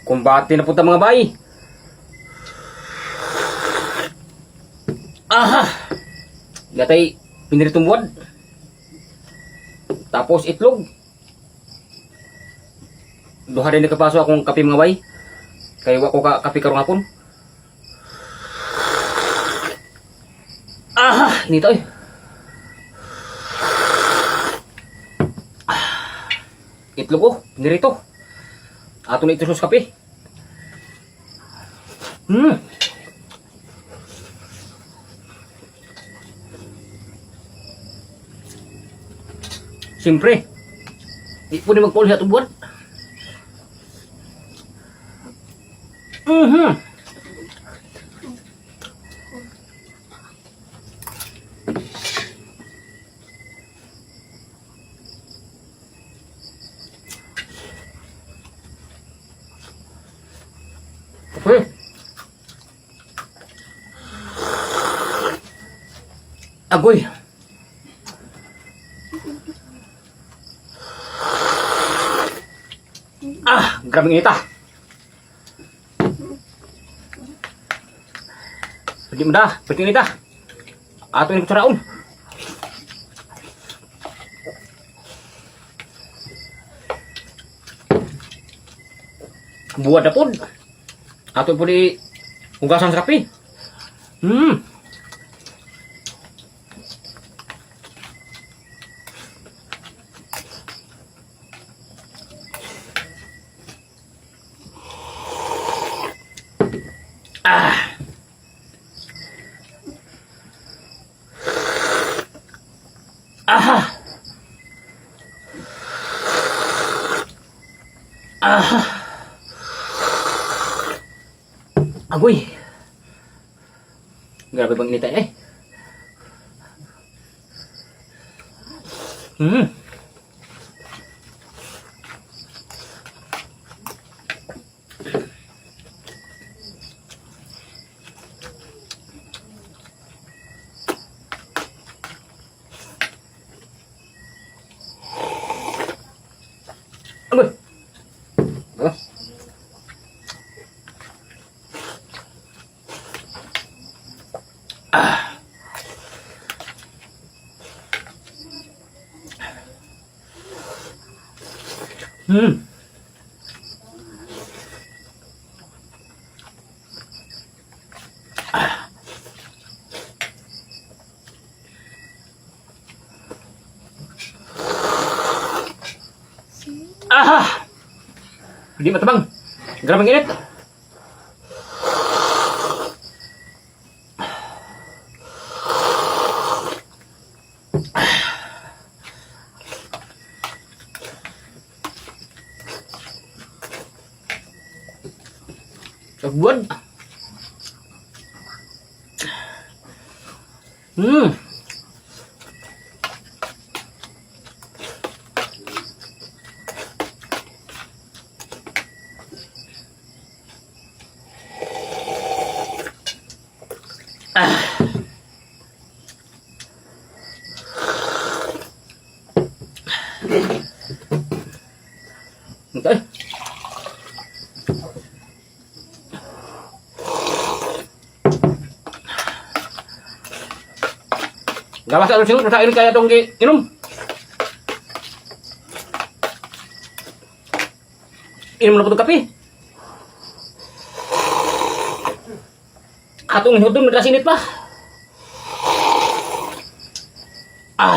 Kumbate na punta, mga bay. Aha! Gatay piniritong buwad. Tapos itlog. Duha din nakapaso akong kape, mga bay. Kay wa ko ka kape karong hapon. Aha! Nito eh. Ah. Itlog oh, pinirito. Ato na ito sa kape. Siyempre, di po ni magpaulo sa tubuan. Okay. Agoy. Ah, grabe ng inita. Pwede mo da, pwede inita. Ato ni kutsaraon. Buwad na pod. Ato po di hugasan sa kape. Ah. Aha. Aha. Agoy. Grabe bang inita eh. Agoy. Ah. Ah! Hindi matabang. Grabe ang init. Buwan. Ah. Okay. Gawas sa singot, sa kaya tong inom. Inom na po itong kape. Atong inhudong, madalas init pa. Ah.